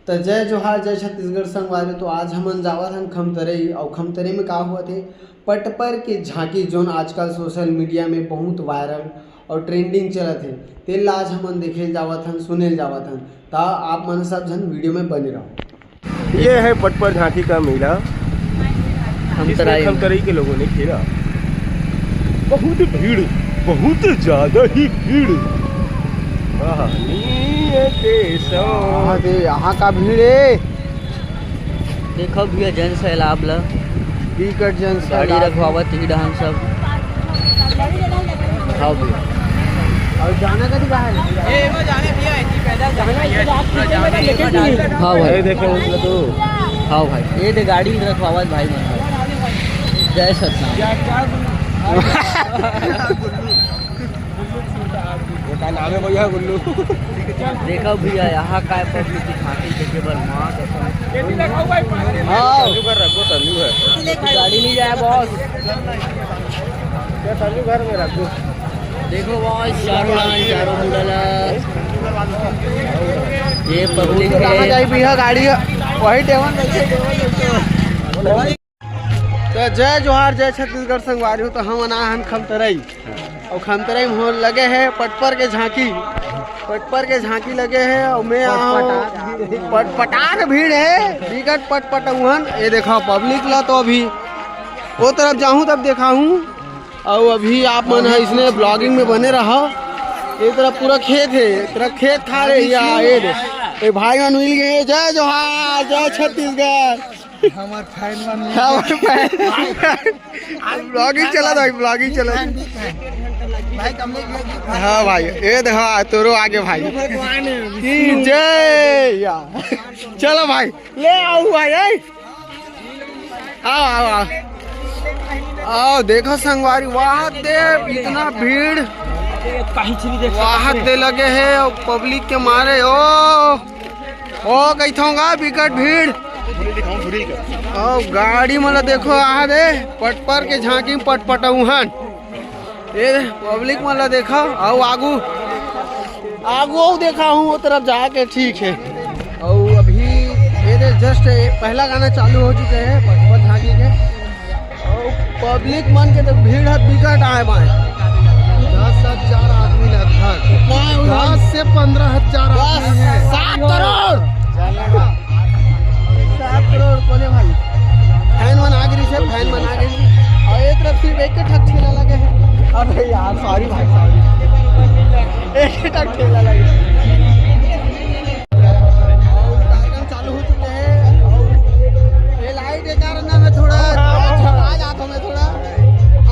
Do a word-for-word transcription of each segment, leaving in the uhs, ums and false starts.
त जय जोहार, जय छत्तीसगढ़ संगवारी। तो आज हमन जावत हन खमतरई, अउ खमतरई में का होवत हे, पटपर के झांकी, जोन आजकल सोशल मीडिया में बहुत वायरल अउ ट्रेंडिंग चलत हे, तेन ला आज हमन देखे ल जावत हन, सुने ल जावत हन। त आप मन सब झन वीडियो में बने रहो। ये है पटपर झांकी का मेला, जिसमें खमतराई में खमतराई के लोगों ने खेला। बहुत भीड़, बहुत ज्यादा ही भीड़। कहानी है केशव। हाँ दे, यहाँ का भीड़ है। देखो भैया, जन सैलाब ला। बिकट जन गाड़ी सैलाब। रखवावत ही डहन सब। हाँ भैया। और जाना कति का है? हाँ भाई। अरे देखो, उसमें तो हाँ भाई, ये दे गाड़ी रखवावत भाई मन। जय सतनाम। ये का नाम है भैया? गुल्लू। देखो भैया, यहाँ का है पब्लिक की झांकी देखे बर, माँ कसम। हाँ। संजू घर रखो, संजू घर। गाड़ी नहीं जाए बॉस। क्या संजू घर में रखो? देखो बॉस, चारों लाइन, चारों मुंडा ला। ये पब्लिक कहाँ है। जाई भैया गाड़ी? वही टेवन बैठे, टेवन बैठे। तो जय जोहार, जय छत्तीसगढ़ संगवारी हो। तो हमन आए हन खमतरई, अउ खमतरई में हो लगे हे पटपर के झांकी, पटपर के झांकी लगे हे, अउ मैं आए हूँ, पटपटार भीड़ हे, बिकट पटपटउहन। ये देखा पब्लिक ला, तो अभी वो तरफ जाहूँ तब देखाहूँ, अउ अभी आप मन ह इसने ब्लॉगिंग में बने रहा। ये तरफ पूरा खेत हे, ये तरफ खेत खार हे। या ये दे, ये भाई मन मिल गए। जय जोहार, जय छत्तीसगढ़। हमार फैन मन। हमार फैन। ब्लॉगिंग चला था, ब्लॉगिंग चला था। भाई, कम नहीं किया कि हाँ भाई, ये देखो, तोरो आगे भाई। भगवान है। की जय या। चलो भाई, ले आओ भाई, ए। आओ, आओ, आओ। आओ, देखो संगवारी, वाह दे, इतना भीड़। वाह दे लगे हे, अउ पब्लिक के मारे, ओ। ओ, कहिथों गा, बिकट भीड़। अउ गाड़ी मन ला देखो, आहा दे, पटपर के झांकी में पटपटउहन। ये पब्लिक मन ला देखा, अउ आगू, आगू अउ देखाहूँ, वो तरफ जाके ठीक हे। अउ अभी ये दे just पहला गाना चालू हो चुके हे पटपर झांकी के। अउ पब्लिक मन के तो भीड़ ह बिकट आए बाए। दस हजार आदमी लगभग। कितना है उधर? दस से पन्द्रह हजार आदमी हे। सात करोड़। सात करोड़ कोने भाई। फैन मन आ गिरी से, फैन मन आ गिरी। अउ एक तरफ सिर्फ एक ठक ठेला लगे हे। अबे यार, सॉरी भाई, सॉरी। एक ठक ठेला लगे। अउ कार्यक्रम चालू हो चुके हे। अउ ये लाइट के कारण ना मैं थोड़ा, थोड़ा छपा जात हूँ मैं थोड़ा।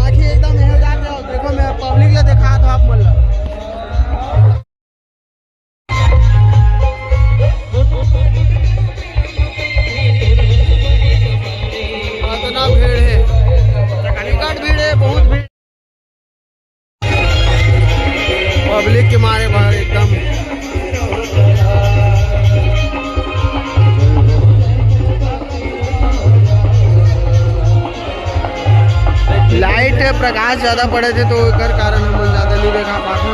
आँखी एकदम ये हो जात हे। देखो, मैं पब्लिक ला देखात हूँ आप मन ला। इतना भीड़ हे, बिकट भीड़ हे, बहुत भीड़। पब्लिक के मारे बाहर एकदम। लाइट प्रकाश ज्यादा पड़े थे, तो एकर कारण हम ज्यादा नहीं देखा पाते।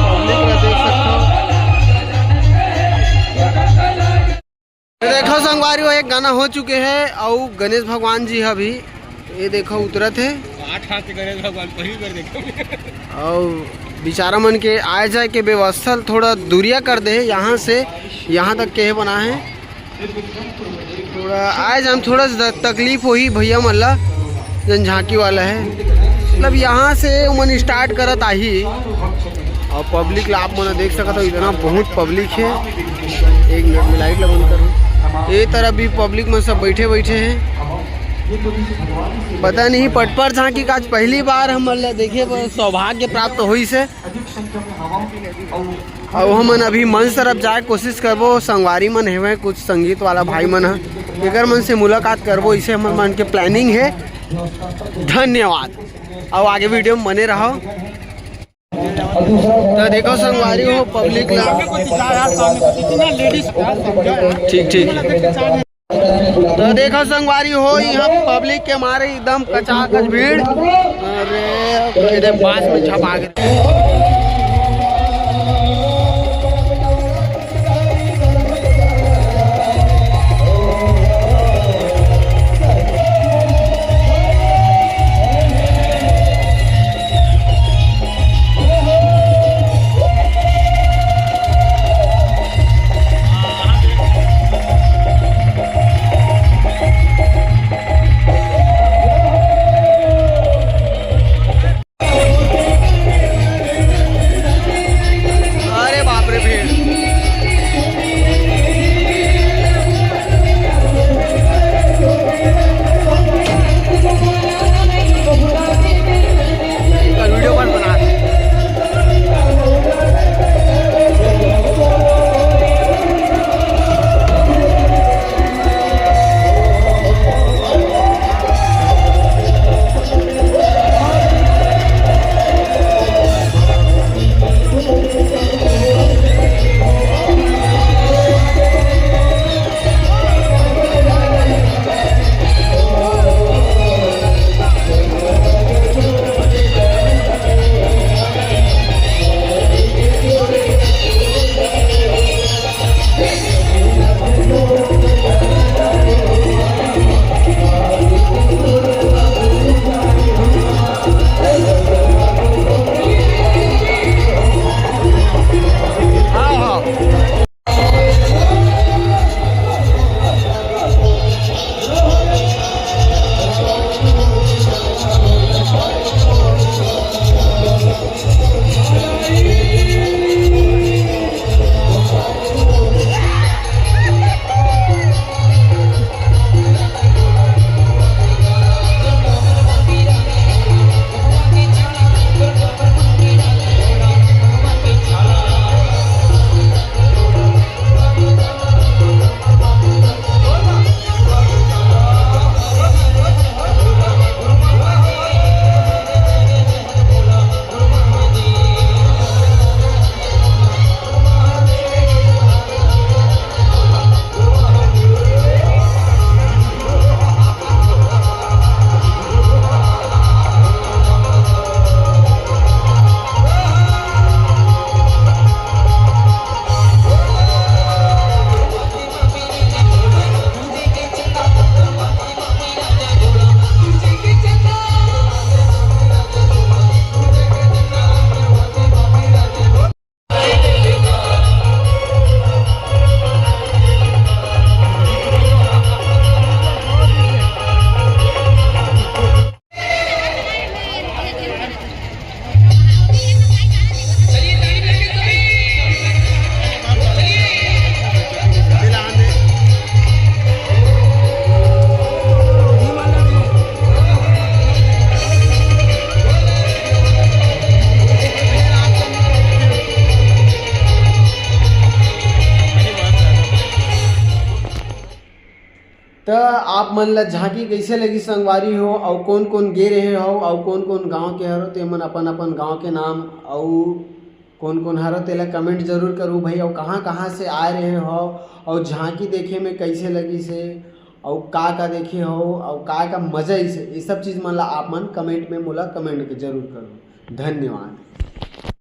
पब्लिक ला देख सकते हो। ये देखो संगवारी हो, एक गाना हो चुके हे, अउ गणेश भगवान जी ह अभी, ये देखो, उतरत हे। आठ हाथ के गणेश भगवान पहली बार देखो। अउ बेचारा मन के आए जाए के व्यवस्था थोड़ा दूरिया कर दे हे, यहाँ से यहाँ तक के बना हे। थोड़ा आए जाए में थोड़ा सा तकलीफ होही भैया मन ला, जन झांकी वाला हे, मतलब यहाँ से उमन स्टार्ट करत आही। अउ पब्लिक ला आप मन देख सकत हो, इतना बहुत पब्लिक हे। एक मिनट में लाइट ला बंद करूँ। ये तरफ भी पब्लिक मन सब बैठे बैठे हे। पता नहीं, पटपर झांकी का आज पहली बार हमन ला देखे बर सौभाग्य प्राप्त होइस हे। अउ हमन अभी मंच तरफ जाए कोशिश करबो, संगवारी मन हेवय, कुछ संगीत वाला भाई मन ह, एकर मन से मुलाकात करबो, इसे हमन मन के प्लानिंग हे। धन्यवाद, अउ आगे वीडियो में बने रहो। तो देखो संगवारी हो, पब्लिक ला। ठीक, ठीक। तो देखो संगवारी हो, यहाँ पब्लिक के मारे एकदम कचाकच भीड़। अरे, इधर पास में छपा गए। त आप मन ला झांकी कइसे लगी संगवारी हो, अउ कोन कोन गे रहे हो, अउ कोन कोन गांव के हरो, ते मन अपन अपन गांव के नाम अउ कोन कोन हरो, तेला कमेंट जरूर करू भाई। अउ कहाँ कहाँ से आए रहे हो, अउ झांकी देखे में कइसे लगिस हे, अउ का का देखे हो, अउ का का मजा आइस हे, ये सब चीज मन ला आप मन कमेंट में मोला कमेंट के जरूर करू। धन्यवाद।